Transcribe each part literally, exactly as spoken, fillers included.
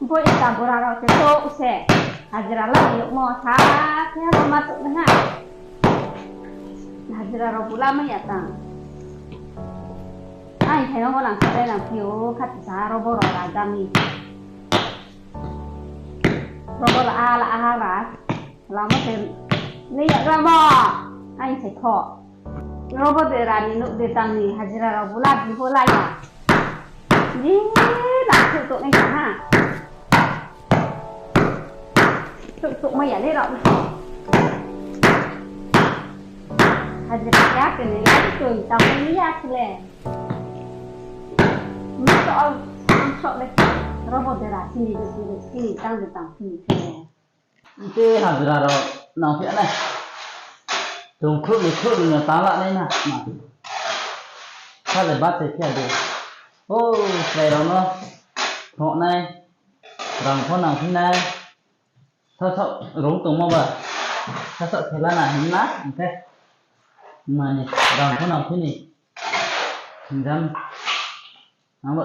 Pho ita bura rao se to se. Hajira la yagmo sa khe ha ma to na. Hajira rao bu la mai ya tang. Ai, thai no bo nang sa le nang phi o, kha ti sa ro bo ro ra jami. Ro bo la a la a ha ra. Lamo se le ya ra mo. Ai, se kho. Ro bo de ra ni nuk de tang ni hajira rao bu la bi bo la ya. Ni la thu to nai ha. Tuk tuk mai ya le rao. Hajira ya ke ni la tuk tang ni ya khle. Ni to ang sok le. Ro bo de ra sini de sini sini tang de tang sini khle. Te hajira rao nang phi nai. Tong khruh ni khruh ni no tang la nai na. Ma. Sa le ba te phi de. O, chrai rao no. Thok nai. Rang pho nang phi nai. Sa sa rong tongmo ba. Sa sa thela na hing na, hing khe. Mani rang pho nang phi ni. Hing jam. Ang bo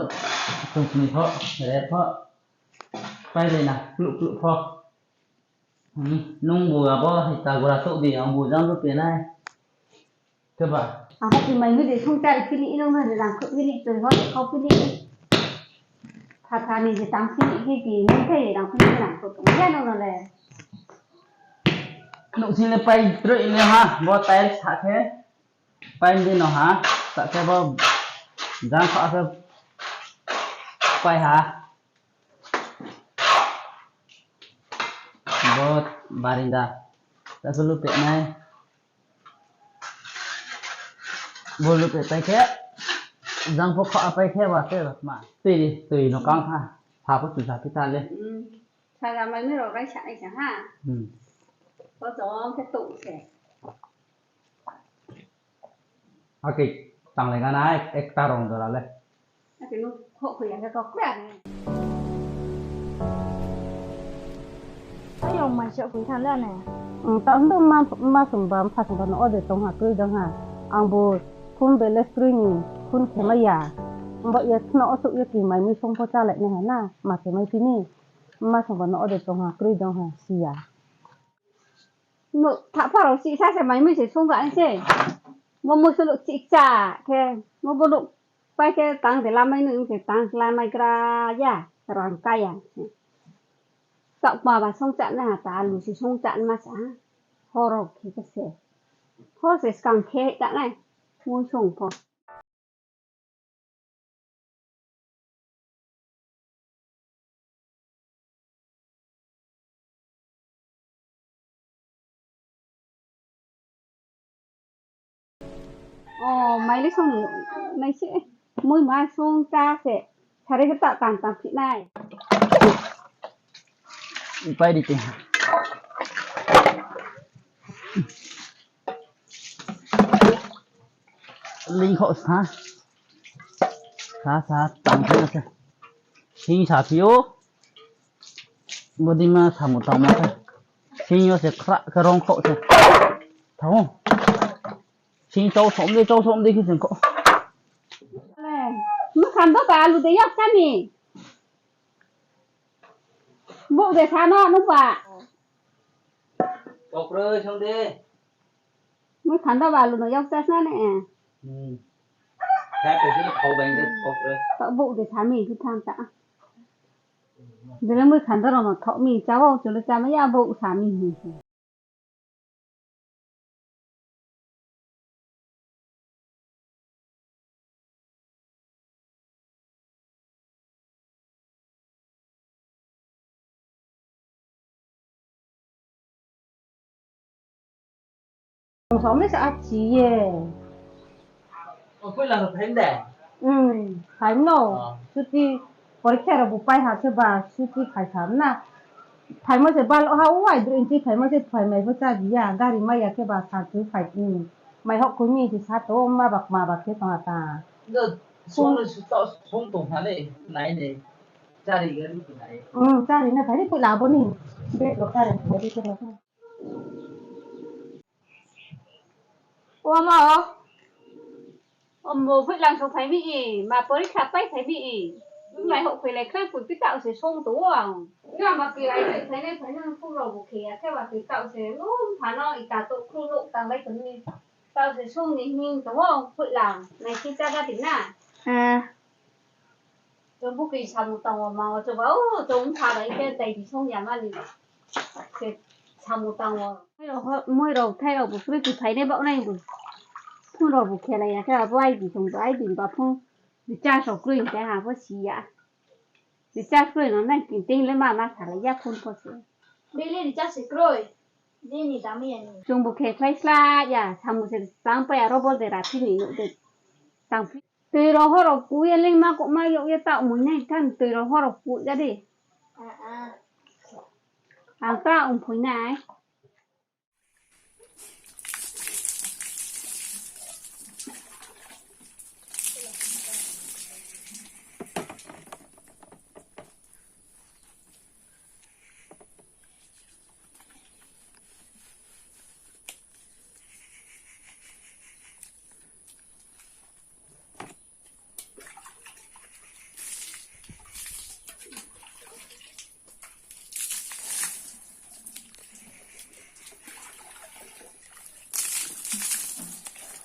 tong sini pho, re pho. Pai re na, kluh kluh pho. Hmm, nung bu abo hai ta gura tuh di, ang bu jang tuh pe nai. Khe ba? Ang ha ti mai mi de sung chari phi ni, inung na de rang khuh phi ni, tui ho de khau phi ni. Tha tha ni de tang phi ni, khe di, nung khe de rang phi ni, rang khuh tong ya nung no le. Nung sini pai trui ni ha, bo tai sa khe. Pai di no ha, sa khe bo jang kha khe pai ha. Bo barinda. Ta khe lu pe nai. Bo lu pe pai khe. Jang pho kha pai khe ba se ma. Tui, tui no kang kha. Pha pho tu sa phi ta le. Hmm. Sa ga mai mi rao rai sa nai sa ha. Hmm. Bo jong khe tuk se. Ake, tang le ga na, ek, ekta rong jora le. Ake nu kho kho ya khe kok kra ne. Ayong mai se khui than da ne. Hmm, ta ndo ma, ma sung ba, mpha sung ba no ode tong ha, kroi dong ha. Ang bo phone balance kroi ni, phone khe mai ya. Ang bo ya sno osuh ya ki mai mi song pho chá le ne ha na, ma khe mai phi ni. Ma sung ba no ode tong ha, kroi dong ha, si ya. Nuh tha pha rao chih sa se mai mui se sung ra se. Mo mo sulu chih cha khe. Mo bo nuh pai khe tang de lamai nung se tang lamai gra ya. Rang ka ya. Taoh ma ba sung cha na ha ta alu se sung cha ma sa. Horo khe khe se. Hor se skang khe ta nai. Mui sung pho. O, mai le song nai se. Mui ma song ta se. Sare khe ta tang tang phi nai. Pai di te. Ling kho sa. Sa, sa, tang khe na se. Sing sa phi o. Bodima samu tang ma khe. Sing yo se khra khe rong kho se. Thang o. Sing chau som de, chau som de khe sing kho. Le, ma khan do ba alu de yak kami. Buk de sa no, nung ba. Kokroi song de. Mui thanda ba alu no yak chas na ne. Hmm. Kha pe sini khau bang de kokroi. Ta buk de sa mi phi tham ta. Dele mui thanda ro no thok mi cha wo chule cha ma ya buk sa mi hi. Somle sa achi ye. O, poila no phaim de? Hmm, phaim no. Ah. Chuti porikha rao bu pai ha se ba, chuti phai sa na. Phaimo se bal ha, o, ai bru inchi phaimo se phaimai bo cha di ya, gari mai ya khe ba sa chu phai, hmm. Mai hok kumi se sa to, ma bak ma bak khe tong ata. Do, song le su to, song tong ha le, nai ne. Chari gari nai. Hmm, chari na phai ni poila bo ni. Bag rao chari phai ni poila. Omo, omo, phoilang song phai mi i, ma porikha pai phai mi i. Mai houh khe le khe pui pi taoh se song tong ou ang. Nang ba khe ai khe phainai phainai phung rao bu khe ya khe ba khe taoh se, no, pha no ita to khru no tanglai tong ni. Taoh se song ni hing tong ou, phoih lang, nai khe chá ga di na. Ah. Chung bu khe samung tang wo ma wo chung ba, o, chung pha bai khe dai di song ya ma ni. Khe samung tang wo. Moi rao, moi rao thai rao bu kroi khe phainai baoh nai bu. Phung rao bu khe lai ya khe abo ai di song ba, ai di ba phung. Recharge rao kroi hing khe ha pho si ya. Recharge kroi no nai khe ting le ma ma sa lai ya phone pho se. Bini recharge se kroi. Bini dam ya ni. Chung bu khe khlai sla ya, samung se tang pai ya, ro bol de ra phi ni nuh de. Tang phi. Tui rao hor rao ku ye lengma kouhma yag ye taoh mui nai than tui rao hor rao ku ya de. Ah, ah. Ang ta ong phoi nai.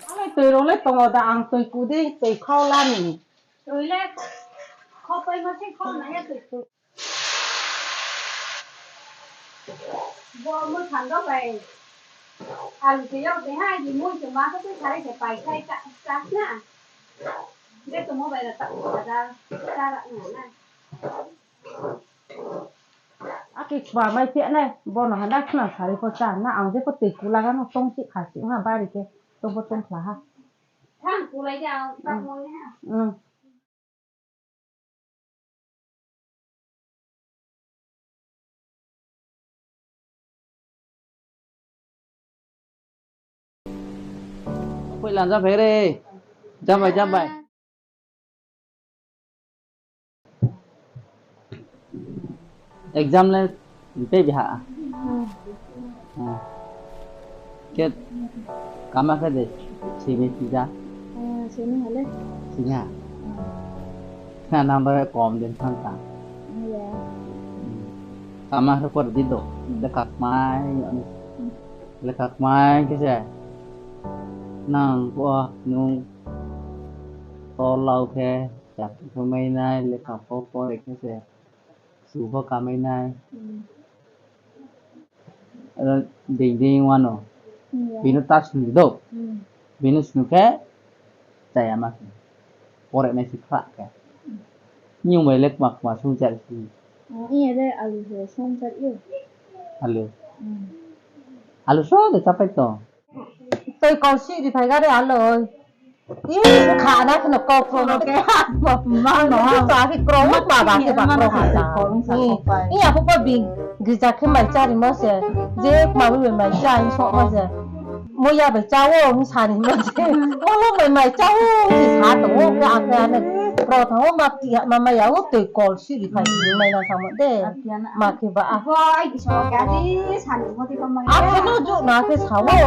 Alai tui rao le tong o da, ang tui ku di, tui khau la ni. Tui le khau pai ma se khau na ya tui. Bo mui phan rao bai. Alu se yag de ha, di mui se ma khe sari se pai khai ka, ka na. Je tongmo bai na ta, ta, ta, ta ra na na. Akhe kma mai phi nai, bo no handa khna sari pho chá na, ang je pho tui kula ga no tong si kha si ha, bari khe tong pho tong khla ha. Thang kulai de ang, ta mo ha. Hmm. Phoih lang ja phai re. Jambai, jambai. Exam le tei biha. Hmm. Khe kama khe de simi tija. Ah, simi hale. Simi ha. Hmm. Khe nang bai kom din thang ta. Hmm, ya. Hmm. Kama khe por di do. Hmm. Lekha kmai, hmm, lekha kmai khe se. Nang bo nung tol lau khe, chakri khe mai nai, lekha pho pore khe se. Su pho kamai nai. Hmm. Aro ding ding wano. Hmm, ya. Bini ta snu do. Hmm. Bini snu khe chaya ma khe. Pore nai si khra khe. Hmm. Nyung bai le kma kma sung char si. Oh, iya de alu se sung char yo. Alu. Hmm. Alu so de chapai to. Tui kol si ri phai ga re aloi. Ih, kha na kheno kau kroi no khe. Ma no. Ni to akhe kroi, ma ba khe ba kroi ha ta. Ni, ni aphuh pho bini gija khe mai chárimo se. Je ma bai mai chá hing somo se. Moya bai chá o hing sa ni mo se. Olo bai mai chá o hing sa tong o, khe akhe ane kroi thanng o, ma ti ha, ma maya o tui kol si ri phai ni mai na thanngmo de. Ma khe ba a. Akhe no juh na khe sa o.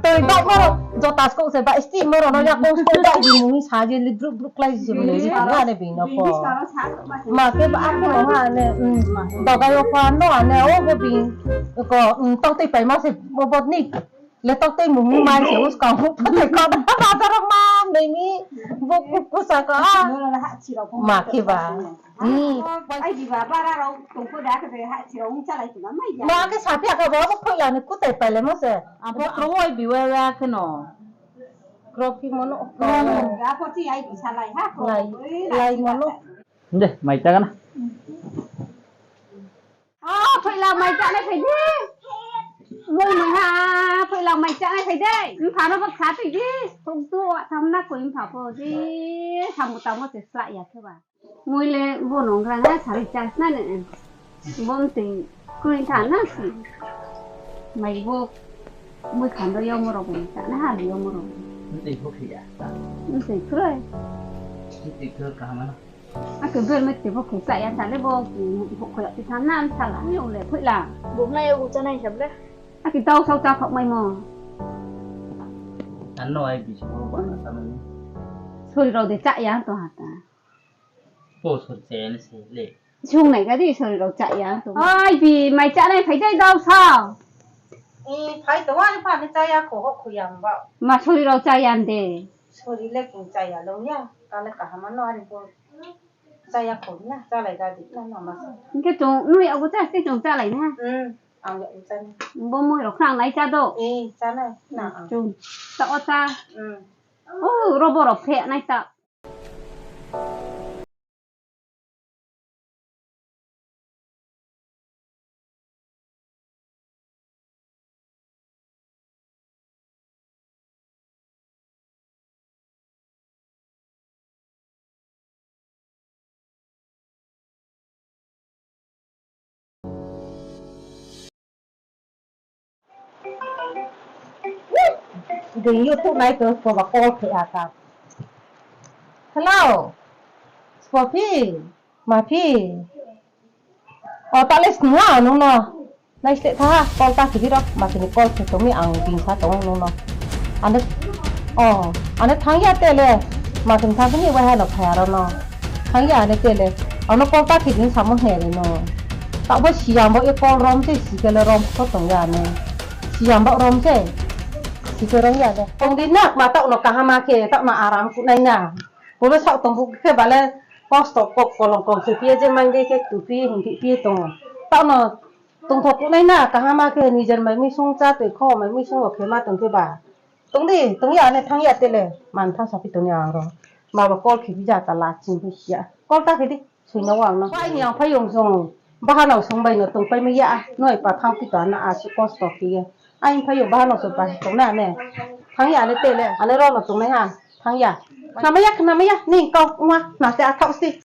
Tui baihmo rao, jota skouh se baih sti mo rao no ya kong skouh baih di mung sa je li bruk bruk klái se bo le ri tong ha ne bini no pho. Ma khe ba akhe no ha ne, dogai yo pho no ha ne, o bo bini ko, tau tei paima se bo ni. Le tok tei mung ni mai se uskang pho tei kau na bazar o ma nai ni bo kusa ka. Ma khe ba. Hmm. Ai di ba bara rao tong pho da khe ha chirao ung chalai tong mai ya. Ma khe saphi akha bo bo khoila ni kutai pailai mo se. Abo kroi bi wa ya khe no. Kro phi mo no. Abo ti ai bi salai ha kro. Lai mo no. De, mai ta gana. O, phoilang mai chánai phai di. Mui mui ha, phoilang mai chánai phai di. Mpha no bo kha tui di. Thok du, tham na koi mpha pho di. Samung tangmo se slah ya khe ba. Mui le bo nong rang ha, sari chas na ne. Bo mtui kroi tha na si. Mai bo mui khando yamo rao bo chá na ha, yamo rao. Mtui bo khe ya. Mtui kroi. Mtui kroi kaham na. Akhe bel mete bo khe sa ya sa le bo, bo khe ya ti tham na sa la. Ni ule phoilang. Bo nai ya bo chánai sa ble. Akhe dau sau chá khok mai mo. Ano ai bi so ba na sa mai. Sori rao de chá ya to ha ta. Bo sori chaya ni se le. Sung nai ga di, sori rao chaya tong. Oi, bi mai chánai phai dei dao sa. E, phai tong, ani pha ni chaya kho, ho kho ya ba. Ma sori rao chaya de. Sori le kung chaya lo ya, ka le kaham no ani bo. Chaya kho na, chálai ga di na, na ma sa. Hing khe chung nui agu chá se chung chálai na. Hmm, ang ya chá na. Bo moi rao khnang nai chá do. E, chá na, na ang. Chung ta o chá. Hmm. O, robo rao phe nai ta. Ding YouTube nai to, sbo ba call khe ya ta. Hello. Sbo phi? Ma phi? O, ta le sning ha nung no. Nai sleh tha ha, call ta khe di ro, ma tini call khe tong mi ang bini sa tong nung no. Ane, o, ane thanng ya te le, ma tini thanng phini waiha no phai ya ro no. Thanng ya ane te le, ano call ta khe di samo hne re no. Taoh bo siyam bo ye call rom se, si khe le rom pho tong ya ne. Siyam bo rom se, si khe rom ya ne. Tong di na, ma taoh no kaham khe, taoh no aram kuh nai na. Bo le saoh tong bu khe ba le, kosto kok kolong kong se phi ye je mai dei khe tu phi hing phi phi tong. Taoh no Tongthok kuh nai na, kaham khe nijer mai muisung chá toi kho, mai muisung wo khe ma tong khe ba. Tong di, tong ya ne, thanng ya te le, man thanng sa phi tong ya ang ro. Ma ba call khe bi ja ta la ching phi si ya. Call ta khe di, soi no ang no. Pai ni ang phaiyong song, bahanao song bai no tongpai mai ya, noi pa thanng phi to na asuh kosto khe ye. Ai phaiyong bahanao song pa tong na ne. Thanng ya ne te le, ane ro no tong nai ha, thanng ya. Khna mai ya, khna mai ya, ni kau ongma, na se athaoh si.